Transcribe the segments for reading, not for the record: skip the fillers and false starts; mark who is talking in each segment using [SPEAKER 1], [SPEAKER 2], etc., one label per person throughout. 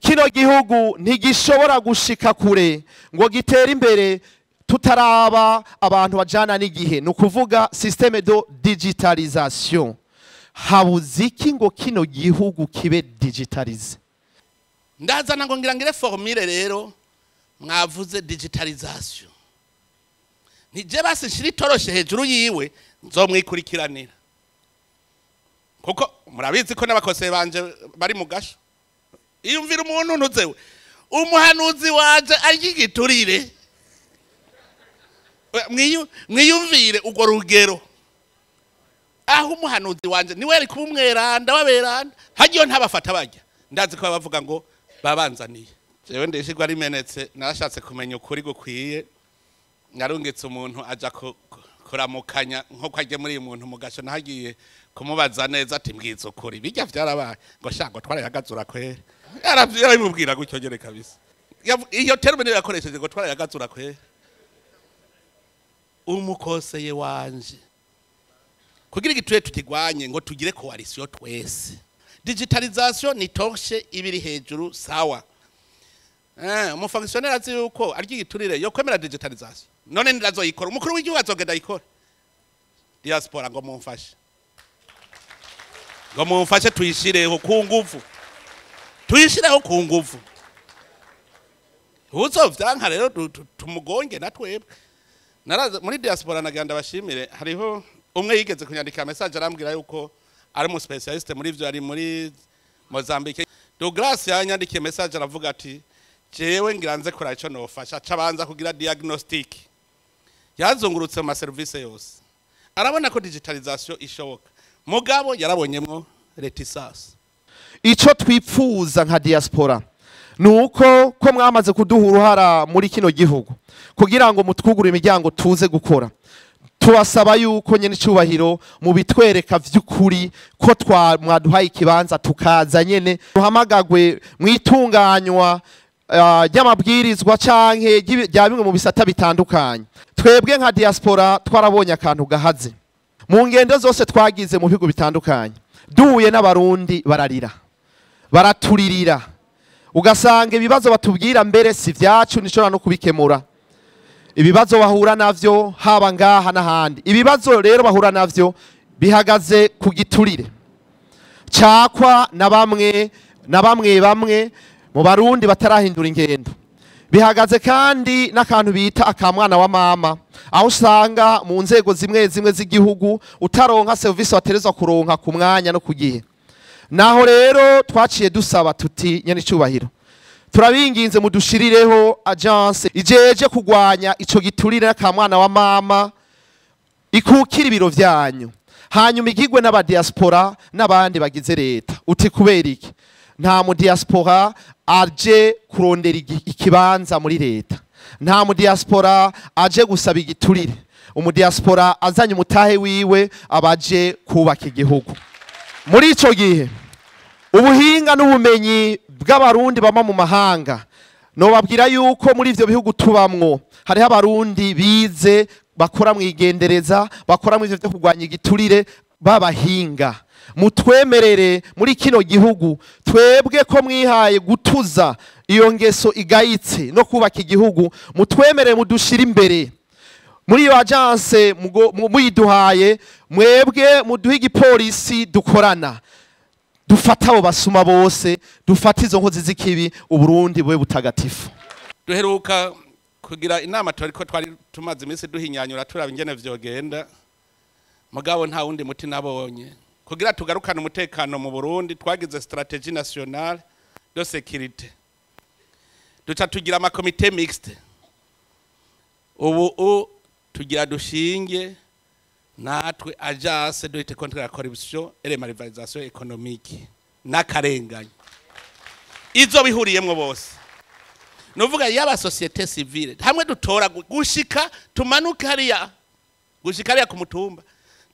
[SPEAKER 1] Kino gihugu ntigishobora gushika kure ngo gitere imbere tutaraba abantu bajana n'igihe, ni ukuvuga système de digitalisation. Habuze iki ngo kino gihugu kibe digitalisé?
[SPEAKER 2] Ndazana ngo ngira ngire formule rero. Mwavuze digitalisation, nije basi nshira itoroshe hejuru yiwe, nzomwikurikiranira, kuko murabizi ko n'abakose banje bari mu gasho. Iyumvira umuntu ntuzewe, umuhanuzi wanje arya igiturire. Mwiyumvire urwo rugero, aho umuhanuzi wanje niwe yari kuba umweranda w'aberanda. Hagiye ntabafata bajya, ndazi ko bavuga ngo babanzaniye jewe. Ndishirwa rimenetse, narashatse kumenya ukuri gukwiye. Narungitse umuntu aja kuramukanya nko ajye muri uyu muntu mu gasho, nahagiye kumubaza neza ati: "Mbwiza ukuri, bijya vyarabaye?" Ngo: "Sha," ngo "twarayagazura kwere." Yarabimubwira gutyo nyene kabisa. Iyo terme niyo yakoresheje, ngo "twarayagazura kwere." Umukoseye wanje, kugira igituye tukigwanye, ngo tugire coalition twese. Digitalisation ni torche ibiri hejuru, sawa. Umufonctionnaire azi yuko arya igiturire yo kwemera digitalisation? None ndazoyikora, umukuru w'igihugu azogenda ayikora. Diaspora, ngo mumfashe, ngo mumfashe tuyishireho ku nguvu, tuyishireho ku nguvu. Uzovyanka rero tumugonge na twebwe. Naraza muri diaspora, nagira ndabashimire. Hariho umwe yigeze kunyandika message, arambwira yuko ari mu spécialiste muri ivyo, ari muri Mozambique. Douglas yanyandikiye message, aravuga ati: "Jewe ngira nze kora ico nofasha." Cabanza kugira diagnostic, yazungurutse mu maserivisi yose, arabona ko digitalisation ishoboka, mugabo yarabonyemwo réticence.
[SPEAKER 1] Ico twipfuza nka diaspora nuko ko mwamaze kuduha uruhara muri kino gihugu kugira ngo mutwugure imiryango tuze gukora, tubasaba yuko nyene icubahiro mubitwereka vy'ukuri ko twa mwaduhaye ikibanza, tukaza nyene duhamagagwe mwitunganywa ry'amabwirizwa canke rya bimwe mu bisata bitandukanye. Twebwe nka diaspora twarabonye akantu gahaze mu ngendo zose twagize mu bihugu bitandukanye. Duhuye n'Abarundi bararira, baraturirira, ugasanga ibibazo batubwira mbere si vyacu, nishobora no kubikemura. Ibibazo bahura navyo haba ngaha n'ahandi, ibibazo rero bahura navyo bihagaze ku giturire cakwa na bamwe na bamwe, bamwe mu Barundi batarahindura ingendo. Bihagaze kandi n'akantu bita akamwana wa mama, aho usanga mu nzego zimwe zimwe z'igihugu utaronka serivisi waterezwa kuronka ku mwanya no ku gihe. Naho rero twaciye dusaba tuti: "Nyene icubahiro, turabinginze mudushirireho agence ijeje kugwanya ico giturire n'akamwana wa mama, ikukira ibiro vyanyu, hanyuma igigwe n'abadiaspora n'abandi bagize leta." Uti: "Kubera iki?" Nta mu diaspora aje kurondera ikibanza muri leta, nta mu diaspora aje gusaba igiturire. Umudiaspora azanye umutahe wiwe, abaje kubaka igihugu. Muri ico gihe, ubuhinga n'ubumenyi bw'Abarundi bama mu mahanga, nobabwira yuko muri ivyo bihugu tubamwo hariho Abarundi bize, bakora mu igendereza, bakora mu ivyo vyo kurwanya igiturire, b'abahinga. Mutwemerere muri kino gihugu, twebwe ko mwihaye gutuza iyo ngeso igayitse no kubaka igihugu, mutwemerere mudushire imbere muri iyo agence. Muyiduhaye, mwebwe muduhe igipolisi dukorana, dufata abo basuma bose, dufata izo nkozi z'ikibi, Uburundi bube butagatifu.
[SPEAKER 2] Duheruka kugira inama, twari ko twari tumaze iminsi duhinyanyura, turaba ingene vyogenda, mugabo nta wundi muti nabonye kugira tugarukane umutekano mu Burundi. Twagize stratégie nationale de sécurité, duca tugira amakomite mixte. Ubu tugira dushinge natwe agence de lutte contre la corruption et les malversations économiques n'akarengane, izo bihuriyemwo bose, nuvuga yaba société civile, hamwe dutora gushika tumanuke hariya, gushika hariya ku mutumba,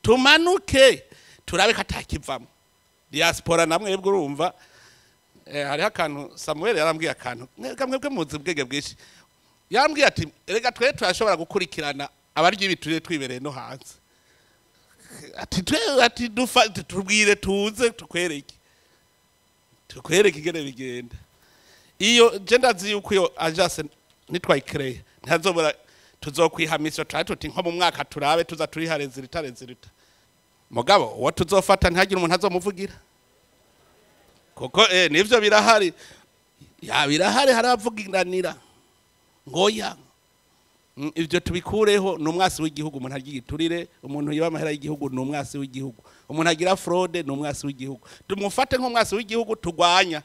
[SPEAKER 2] tumanuke turabe ko atakivamo. Diaspora namwe bwo urumva, hariho akantu Samuel yarambwiye, akantu mwebwe muzi ubwenge bwinshi. Yarambwiye ati: "Erega twe turashobora gukurikirana abarya ibiturire twibereye no hanze." Ati: "Twe," ati, "dufa tubwire tuze tukwereke ingene bigenda." Iyo je ndazi yuko iyo agence nitwayikreye ntazobora, tuzokwihamisha twari tuti nko mu mwaka turabe tuza turiha résultat résultat. Mugabo uwo tuzofata ntihagire umuntu azomuvugira, kuko nivyo birahari, ya birahari, haravugiranira ngoya. Ivyo tubikureho. Ni umwasi w'igihugu umuntu arya igiturire, umuntu yiba amahera y'igihugu ni umwasi w'igihugu, umuntu agira fraude ni umwasi w'igihugu. Tumufate nk'umwasi w'igihugu tugwanya.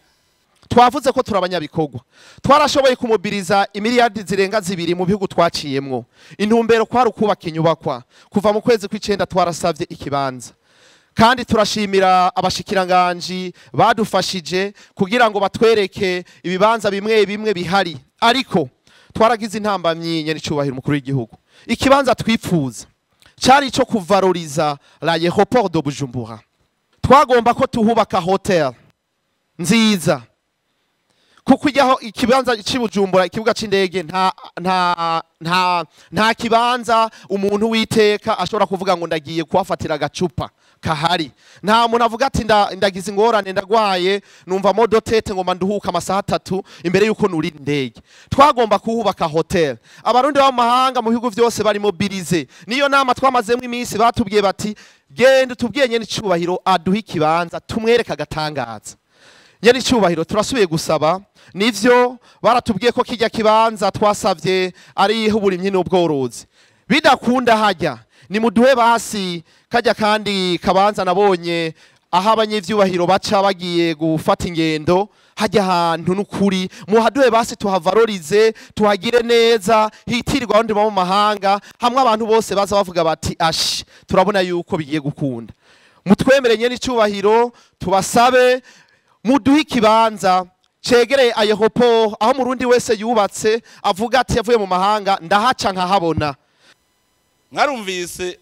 [SPEAKER 1] Twavuze ko turi abanyabikorwa, twarashoboye kumobiriza imiliyardi zirenga 2 mu bihugu twaciyemwo. Intumbero kwari ukubaka inyubakwa. Kuva mu kwezi kw'icenda twarasavye ikibanza, kandi turashimira abashikiranganji badufashije kugira ngo batwereke ibibanza bimwe bimwe bihari. Ariko twaragize intambamyi, nyenicubahiro umukuru w'igihugu. Ikibanza twipfuza cari ico kuvaloriza l'aéroport de Bujumbura. Twagomba ko tuhubaka hotel nziza, kuko ijyaho ikibanza c'i Bujumbura, ikibuga c'indege, nta kibanza umuntu witeka ashobora kuvuga ngo ndagiye kuhafatira agacupa kahari. Nta muntu avuga ati ndagize ingorane, ndagwaye, numva maux de tête, ngomba nduhuka amasaha 3 imbere yuko nurira indege. Twagomba kuhubaka hotel. Abarundi bo mu mahanga, mu bihugu vyose, bari mobilisés. Niyo nama twamazemo iminsi, batubwiye bati: "Genda tubwiye nyene icubahiro aduhe ikibanza tumwereke agatangaza." Nyene icubahiro, turasubiye gusaba. Nivyo, baratubwiye ko kijya kibanza twasavye ari uburimyi n'ubworozi. Bidakunda hajya, nimuduhe basi kajya kandi kabanza nabonye aho abanyevyubahiro baca bagiye gufata ingendo. Hajya ahantu n'ukuri muhaduhe basi tuhavalorize, tuhagire neza, hitirirwa abandi bo mu mahanga, hamwe abantu bose baza bavuga bati: "Ashi, turabona yuko bigiye gukunda." Mutwemere, nyene icubahiro, tubasabe muduhe ikibanza cegereye aéroport, aho murundi wese yubatse avuga ati yavuye mu mahanga, ndahaca nkahabona.
[SPEAKER 2] Mwarumvise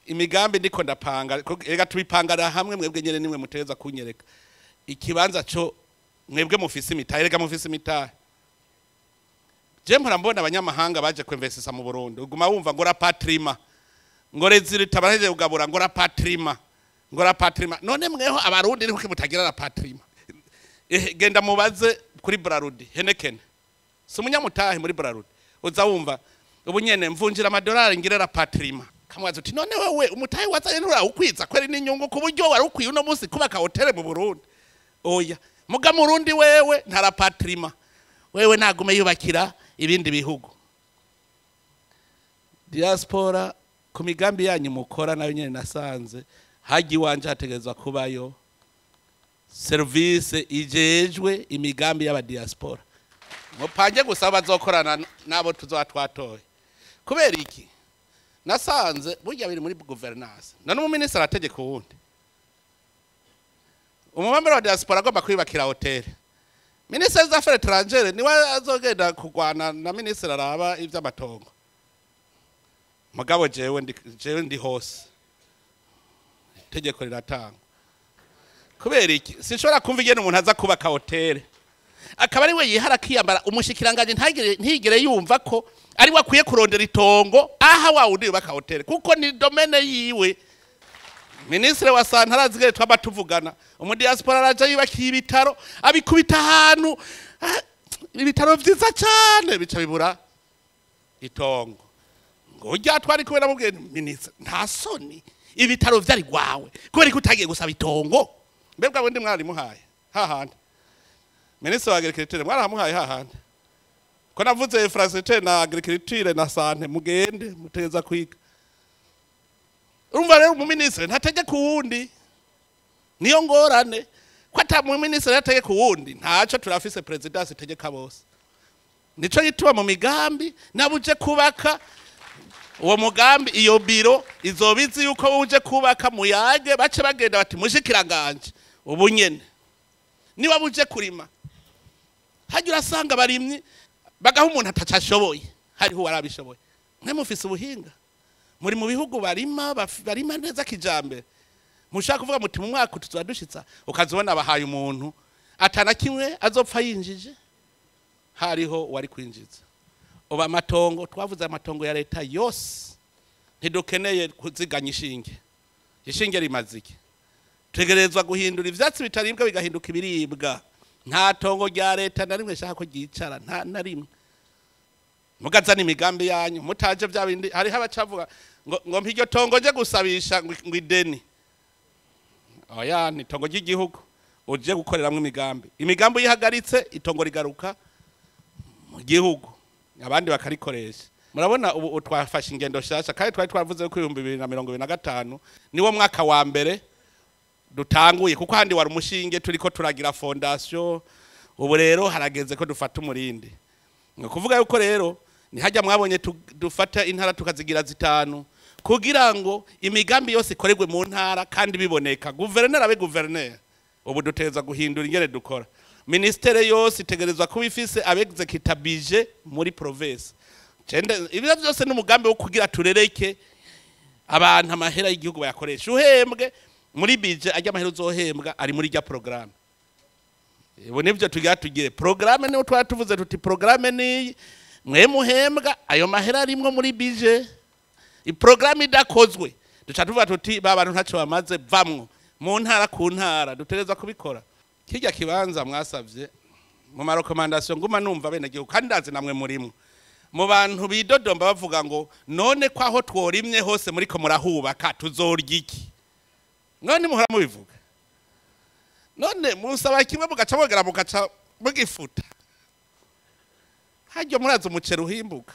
[SPEAKER 2] imigambi ndiko ndapanga. Rega tubipangara hamwe, mwebwe nyene nimwe muteza kunyereka ikibanza co mwebwe mufise imitahe. Rega mufise imitahe. Je mpora mbona abanyamahanga baje kwinvestisa mu Burundi, uguma wumva ngo rapatriement, ngo résultat barahejeje kugabura, ngo rapatriement, ngo rapatriement. None mweho Abarundi ni kuki mutagira rapatriement? Genda mubaze kuri Brarudi, Heineken si umunyamutahe muri Brarudi? Uza wumva ubu nyene: "Mvunjira amadolari ngire rapatriement." Kamwaza uti: "None wewe umutahe wazanye nturawukwiza kweri n'inyungu ku buryo wari ukwiye uno munsi kubaka hoteli mu Burundi?" Oya, muga Murundi wewe nta rapatriement, wewe nagume yubakira ibindi bihugu. Diaspora, ku migambi yanyu mukora nayo nyene nasanze hajya iwanje hategerezwa kubayo service ijejwe imigambi y'abadiaspora. Mupange gusa bazokorana nabo tuzoba twatoye. Kubera iki? Nasanze burya biri muri gouvernance. None umuminisitiri arategeka uwundi? Umumambere wa diaspora agomba kwiyubakira hoteli, minisitiri des affaires étrangères niwe azogenda kurwana na minisitiri araba ivy'amatongo? Mugabo jewe ndi hose, itegeko riratangwa. Kubera iki? Sinshobora kumva ingene umuntu aza kubaka hoteli akaba ari we yihara akiyambara, umushikiranganji ntigere yumva ko ari we akwiye kurondera itongo aha wa wundi yubaka hoteli, kuko ni domaine yiwe. Minisitiri wa santé arazigere twaba tuvugana, umudiaspora araja yubakiye ibitaro, abikubita ahantu, ibitaro vyiza cane, bica bibura itongo. Ngo urya twari kumwe namubwiye: "Minisitiri, nta soni, ibitaro vyari gwawe, kubera ko utagiye gusaba itongo?" Mbebwa bundi mwarimuhaye hahandi, minisitiri wa agriculture mwarahamuhaye hahandi ko navuze infrastructure na agriculture na santé, mugende mutegeza kwiga. Urumva rero umuminisitiri ntategeka uwundi, niyo ngorane ko ata muminisitiri yategeka uwundi. Ntaco, turafise présidence itegeka bose. Nico gituma mu migambi nabuje kubaka uwo mugambi, iyo biro izoba izi yuko uje kubaka, muyage bace bagenda bati: "Mushikiranganje, ubu nyene." Niba buje kurima hajya, urasanga abarimyi bagaha umuntu atacashoboye, hariho uwarabishoboye. Mwe mufise ubuhinga, muri mu bihugu barima, barima neza kijambere, mushaka kuvuga muti mu mwaka tuzoba dushitsa, ukazibona bahaye umuntu atana kimwe azopfa yinjije, hariho wari kwinjiza. Ubu amatongo twavuze, amatongo ya leta yose, ntidukeneye kuziganya ishinge. Ishinge rimaze iki? Tutegerezwa guhindura ivyatsi bitaribwa bigahinduka ibiribwa. Nta tongo rya leta na rimwe shaka ko ryicara, nta na rimwe. Mugazana imigambi yanyu mutaje bya bindi. Hariho abacavuga ngo mpiryo tongo nje gusabisha ngo ideni. Oya, ni tongo ry'igihugu uje gukoreramwo imigambi. Imigambi yihagaritse, itongo rigaruka mu gihugu, abandi bakarikoresha. Murabona ubu twafashe ingendo shasha, kandi twari twavuze ko 2025 niwo mwaka wa mbere dutanguye, kuko handi wari umushinge turiko turagira fondation. Ubu rero harageze ko dufata umurindi. Ni kuvuga yuko rero ni hajya mwabonye dufata intara tukazigira 5 kugira ngo imigambi yose ikorerwe mu ntara kandi biboneka. Guverineri abe guverineri. Ubu duteza guhindura ingene dukora. Ministere yose itegerezwa kuba ifise abexecuta budget muri province. Ibyo byose ni umugambi wo kugira turereke abantu amahera y'igihugu bayakoresha. Uhembwe muri budget, ajya amahera uzohembwa ari muri rya programme. Ubu nivyo tugira tugire programme, niyo twari tuvuze tuti programme ni mwe muhembwa ayo mahera arimwo muri budget. I programme idakozwe duca tuvuga tuti ba bantu ntaco bamaze, vamwo mu ntara ku ntara dutereza kubikora. Kijya kibanza mwasavye mu ma recommandation, nguma numva bene gihugu kandi ndazi namwe murimo mu bantu bidodomba bavuga ngo none ko aho tworimye hose muriko murahubaka tuzorya iki? None muhora mubivuga, none musaba kimwe mugaca mwogera mugaca mugifuta. Hajya muraza umuceri uhimbuka,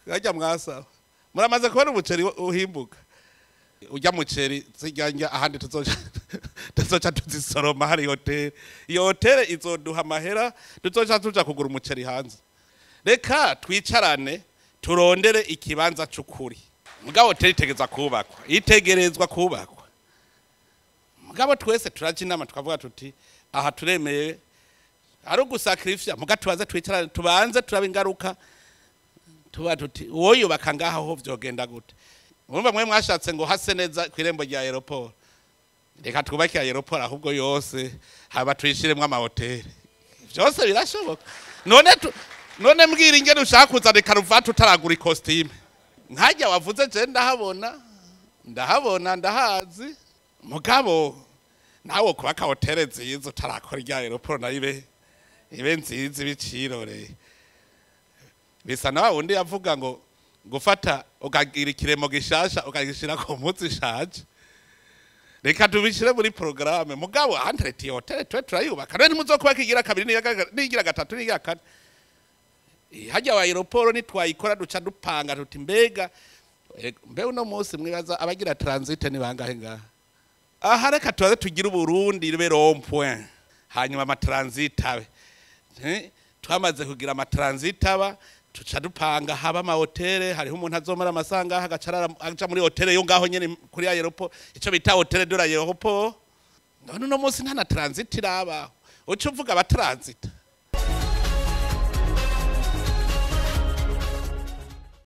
[SPEAKER 2] hajya mwasaba muramaze kubona umuceri uhimbuka. Ujya muceri zijyanja ahandi tuzoca tuzisoroma. Hari hoteli, iyo hoteli izoduha amahera, tuzoca tuja kugura umuceri hanze. Reka twicarane turondere ikibanza c'ukuri. Mugabo hoteli itegerezwa kubakwa, itegerezwa kubakwa. Mugabo twese turaje inama tukavuga tuti aha turemeye ari ugusacrifice, muga tubaze twicarane tubanze turabe ingaruka, tuba tuti uwo yubaka ngaha ho vyogenda gute. Urumva mwe mwashatse ngo hase neza ku irembo rya aeroport, reka twubake aeroport ahubwo yose haba tuyishiremwo amahoteli, vyose birashoboka. None mbwira ingene ushaka kuzana ikaruvati utaragura ikositime nkajya wavuze. Je ndahabona, ndahabona, ndahazi. Mugabo nawe kubaka hoteli nziza utarakora irya aeroport nayo ibe nziza ibicirore, bisa na wundi yavuga ngo gufata ukagira ikiremo gishasha ukagishira ku mpuzu ishaje. Reka tubishire muri programme, mugabo entre hoteli twe turayubaka. None ntimuzokubaka igira kabiri n'igira gatatu n'igira kane? Hajya wa aeroport nitwayikora duca dupanga tuti mbega mbe uno munsi mwibaza abagira transit ni bangahe ngaha aha? Reka tubaze tugire Uburundi ribe rond-point, hanyuma ama transit abe. Twamaze kugira ama transit aba, tuca dupanga haba ama hoteli. Hariho umuntu azomara amasanga agaca aja muri hoteli yo ngaho nyene kuri aeroport, ico bita hôtel de l'aéroport. None uno munsi nta na transit irabaho, uca uvuga abatransit.